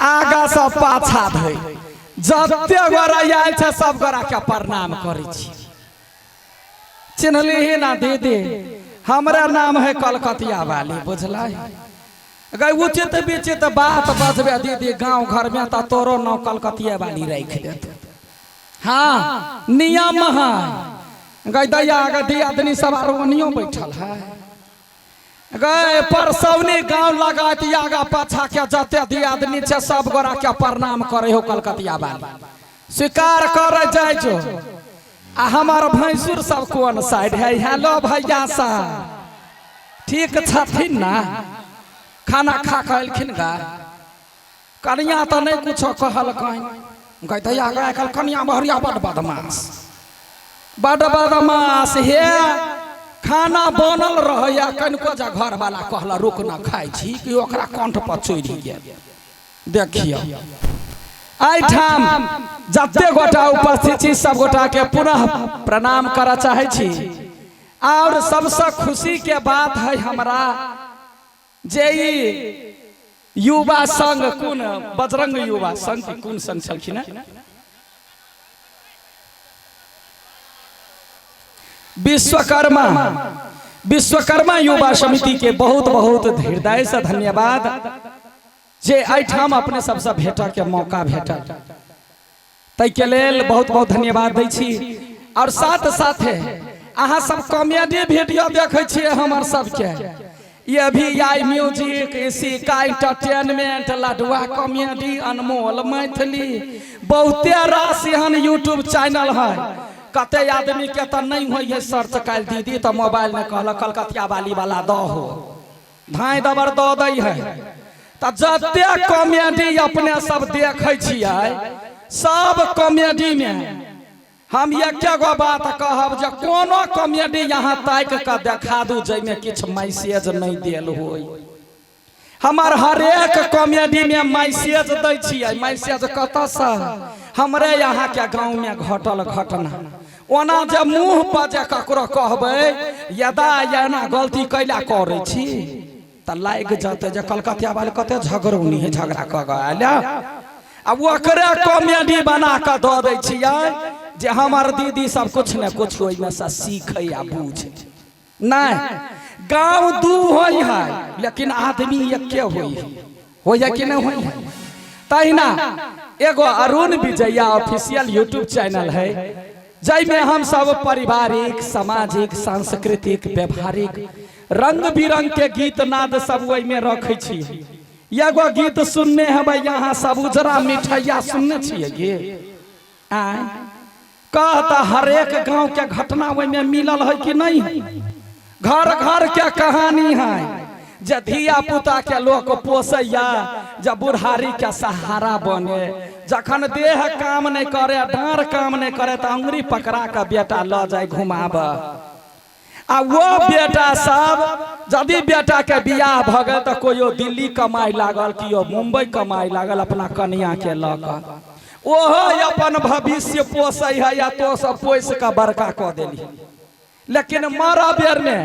आगा से पाछा धरि जते गोरा आयल छै सब गोरा के प्रणाम करै छी। चिन्हली ही ना दीदी? हमरा नाम है कलकतिया वाली, बुझलै? गई उचित विचित बात बजबे दीदी गांव घर में तो तोरो नाम कलकतिया वाली रख देत। हाँ नियम है गई दैया। गई दियादनी सब आरो ओनियो बैठल है। गए परसौनी गांव लगात आगा पाछा के जते दियादनी छै सब गोरा के प्रणाम करे हो कलकतिया वाली, स्वीकार करे जाय जो। आ हमार भैंसुर सब कोन साइड है? हेलो भैया साहब, ठीक छथिन ना? खाना खा के एलखिन गा? कनिया तऽ नहि कुछो कहलकनि। गै दैया गै, आइकाल्हि कनिया बहरिया बड बदमाश, बड बदमाश। हे खाना बनल रहैया, कनिको जे घरवाला कहल रुक न खाइ छी, कि ओकरा कंठ पर चढ़ि गेल। देखियौ, एहिठाम जते गोटा उपस्थित छी सब गोटा के पुनः प्रणाम करऽ चाहै छी। और सबसे खुशी के बात है हमरा जे ई युवा संघ, कोन बजरंग युवा संघ की कोन संघ छलखिन हैं? विश्वकर्मा, विश्वकर्मा युवा समिति के बहुत बहुत हृदय से धन्यवाद जे एहिठाम अपने सबसे भेटऽ के मौका भेटल, ताहिके लेल बहुत बहुत धन्यवाद दै छी। और साथ साथे अहाँ सब कॉमेडी वीडियो देखै छियै हमर सबके, ये भी आई म्यूजिक, इसी का एंटरटेनमेंट, लडुआ कॉमेडी, अनमोल मैथिली, बहुते रास एहन यूट्यूब चैनल है। कते आदमी के तऽ नहि होइ है सर्च काल्हि दीदी, तऽ मोबाइल में कहलक कलकतिया वाली वाला दहो, धाँइ दबर दऽ दै है। तऽ जते कॉमेडी अपने सब देखै छियै सब कॉमेडी में हम एके गो बात कहब जे कोनो कॉमेडी यहाँ ताकि कऽ देखा दू जाहिमे किछु मैसेज नहि देल होय। हमर हरेक कॉमेडी में मैसेज दै छियै। मैसेज कतऽसँ? हमरे यहाँके गाँवमे घटल घटना। ओना जे मुँह पर जे ककरो कहबै यदा एना गलती कैला करै छी तऽ लागि जेतै जे कलकतिया वाले कते झगड़ौनी है, झगड़ा कऽ कऽ आयल। आ ओकरे कॉमेडी बना कऽ दऽ दै छियै जे हमर दीदी सब कुछ ने कुछ ओहिमे से सीखै आ बुझै। नहि, गाँव दू होइ है लेकिन आदमी एके होइ है। होइ है कि नहि होइ है? तहिना एगो अरुण विजया ऑफिशियल यूट्यूब चैनल है जाहिमे हम सब पारिवारिक, सामाजिक, सांस्कृतिक, व्यवहारिक रंग बिरंग के गीत नाद सब ओहिमे रखै छी। एगो गीत सुनने हेबै यहाँ सब, उजरा मिठैया सुनने छियै गे? आँय कह तऽ हरेक गांव के घटना ओहिमे मिलल है कि नहीं है? घर घर के कहानी है जे धिया पुता के लोक पोसैया जे बुढ़ारी के सहारा बने, जखन देह काम नहीं करे, डाँड़ काम नहीं करे, तऽ अंगुरी पकड़ा के बेटा लऽ जाय घुमाबऽ। आ वो बेटा सब यदि बेटा के बियाह भऽ गेल तऽ कोइयो दिल्ली कमाइ लागल, केओ मुंबई कमाइ लागल अपना कनिया के लऽ कऽ, ओहो अपन भविष्य पोसै है या तो सब पोसि कऽ बड़का कऽ देली। लेकिन मरऽ बेर में,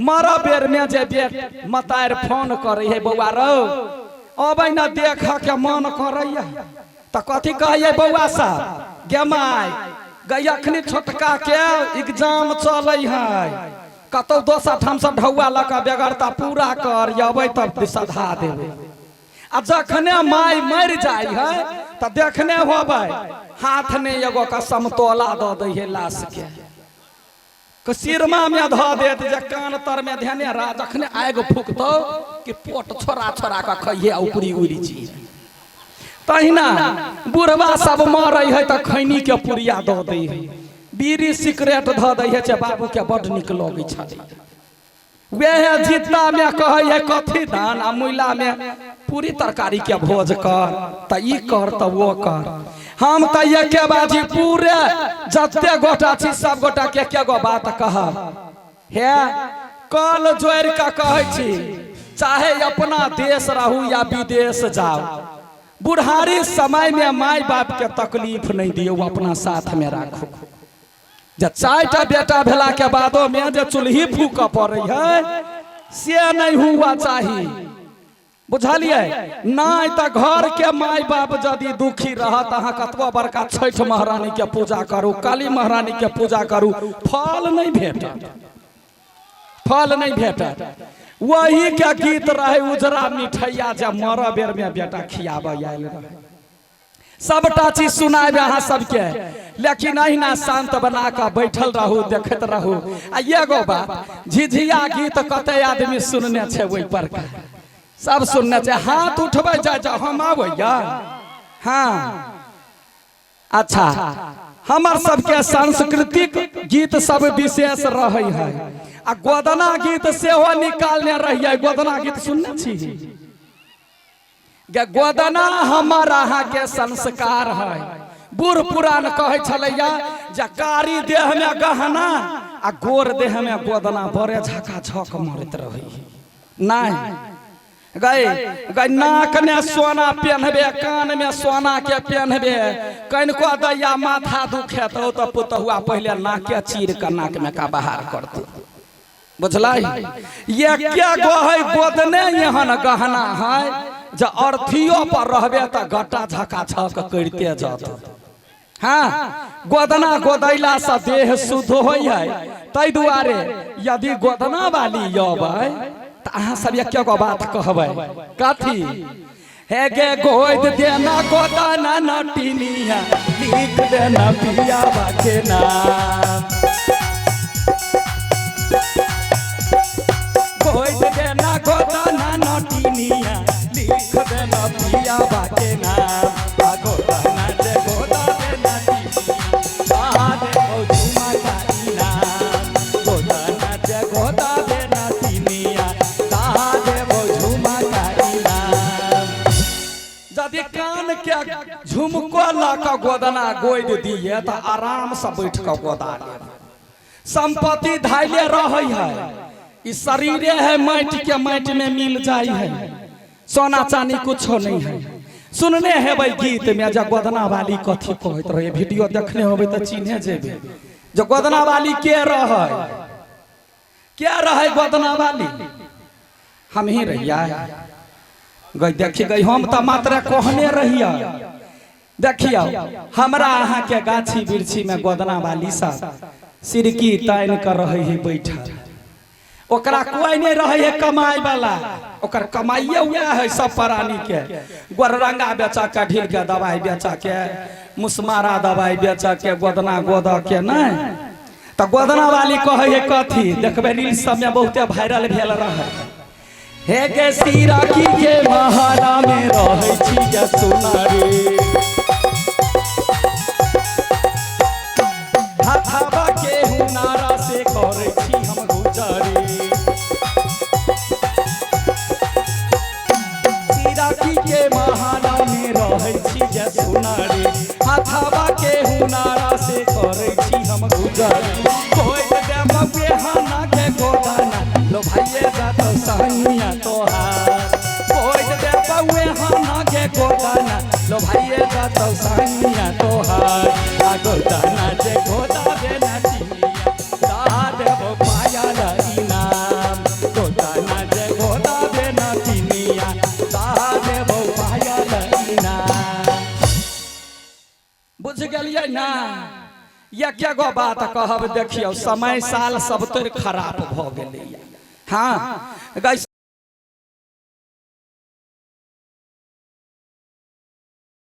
मरऽ बेर में जे बेट मतारि फोन करै है, बौआ रौ अबै ने देखऽ के मन करैया, तऽ कथी कहैया बौआ साहब? गे माय गई, अखनी छोटका के एग्जाम चलै है, कतौ दोसर ठाम से ढौआ लऽ कऽ बेगरता पूरा कर, अबै तब सधा देबै। आ जखने माय मरि जाइ है तऽ देखने होबै हाथ ने एगो के समतोला दऽ दै है, लाश के सिरमा में धऽ देत जे कान तर में धेने रह, जखने आगि फूकतौ कि पोट छोड़ा छोड़ा कऽ खइहे आ उपरी उड़ि जी। तहिना बुढ़वा सब मरै है तऽ खैनी के पुड़िया दऽ दै है, बीड़ी सिगरेट धऽ दै है, जे बाबू के बड नीक लगै छलै। वएह जितना में कहै है कथी दान आ मुइला में पूरी तरकारी के भोज कर, तऽ ई कर तऽ वो कर। हम तऽ एके बाजी पूरे जते गोटा छी सब गोटा के एके गो बात कहब, हे कल जोड़ि कऽ कहै छी, चाहे अपना देश रहू या विदेश जाउ, बुढ़ारी समय में माय बाप के तकलीफ नहीं दियौ, अपना साथ में राखू। जे चारिटा बेटा भेला के बादो में जे चूल्ही फूकऽ पड़ै है से नहीं हुआ चाही। बुझलियै नहि तऽ घर के माय बाप यदि दुखी रहत, अहाँ कतबो बड़का छठि महारानी के पूजा करू, काली महारानी के पूजा करू, फल नहि भेटत, फल नहि भेटत। वही के गीत रहे उजरा मिठैया जे मरऽ बेर में बेटा खियाबऽ आयल रहे। सबटा चीज सुनाबे अहाँ सबके, लेकिन अहिना शांत बना कऽ बैठल रहू, देखैत रहू। आ एगो बात, झिझिया गीत कते आदमी सुनने छै? ओहि पर का सब सुनने छै? हाथ उठबै जाइ जा, हम आबैया। हाँ, अच्छा, हमर सबके सांस्कृतिक गीत सब विशेष रहै है आ गोदना गीत सेहो निकालने रहियै। गोदना गीत सुनने छी? गे गोदना हमर अहाँके संस्कार है। बूढ़ पुरान कहै छलैया जे कारी देह में गहना आ गोर देह में गोदना, बड़े झका झक मरैत रहै। नहीं गए गए, नाक में सोना पहनबे, कान में सोना के पहनबे, कनिको दैया माथा दुखेतौ तऽ पुतहुआ पहिले नाके चीर के नाक में का बाहर करतौ। बुझलै? ये क्या गो है गोदने, एहन गहना है जे अर्थियो पर रहबे तऽ गट्टा झका झक करिते जात। हाँ, गोदना गोदैला से देह शुद्ध होइ है। ताहि दुआरे यदि गोदना वाली अबै तऽ अहाँ सब एक गो बात कहबै, कथी? हे गे गोद देना गोदना नटिनिया, लिख देना पिया के नाम। गोद देना गोदना नटिनिया, लिख देना पिया के नाम। आ गोदना जे गोदा देना टिनिया, आ देखो झुमा का इनाम। गोदना जे गोदा देना टिनिया, ता देबो झुमा का इनाम। यदि कान के झुमको लऽ कऽ गोदना गोदि दिए तऽ आराम से बैठ कऽ गोदा लेब। संपत्ति धाइले रहै है, ई शरीरे है माटि के, माटि में मिल जाइ है, सोना चानी कुछो नहीं है। सुनने हेबै गीत में जे गोदना वाली कथी कहैत रहे, वीडियो देखने होबै तऽ चिन्हे जेबै जे गोदना वाली के रहै, के रहै गोदना वाली। हम ही रहिया गई, देखी गई, हम तऽ मात्र कहने रहिया। देखियौ, हमरा अहाँके गाछी वृक्षी में गोदना वाली सब सिरकी तानि कऽ रहै है बैठल। ओकरा कोई नहीं रहे है कमाई वाला, ओकर कमाइए वएह है सब प्राणी के। गोररंगा बेचा के, ढील के दवाई बेचा के, मुसमारा दवाई बेचा के, गोदना गोद के। नहीं तऽ गोदना वाली कहै है कथी? देखबै रील सब में बहुते वायरल भेल रहे। हे गे सिराकी के महारा में रहै छी गे सोनारी, हाथावा के हुनारा से करै छी हम गुजारी। सिराकी के महारा में रहै छी गे सोनारी, हाथावा के हुनारा से करै छी हम गुजारी। कोई देव बेहाना के गोदाना, लो भाइये जात सहनिया तोहार। कोई देव बेहाना के गोदाना, लो भाइये जात सहनिया तोहार। आ गोदाना जे गोदा बेना टिनिया, ता देव पायल इनाम। गोदाना जे गोदा बेना टिनिया, ता देव पायल इनाम। बुझ गेलियै ना? एके गो बात कहब, देखियौ, समय साल सब तोर खराब भऽ गेलैया। हाँ गई।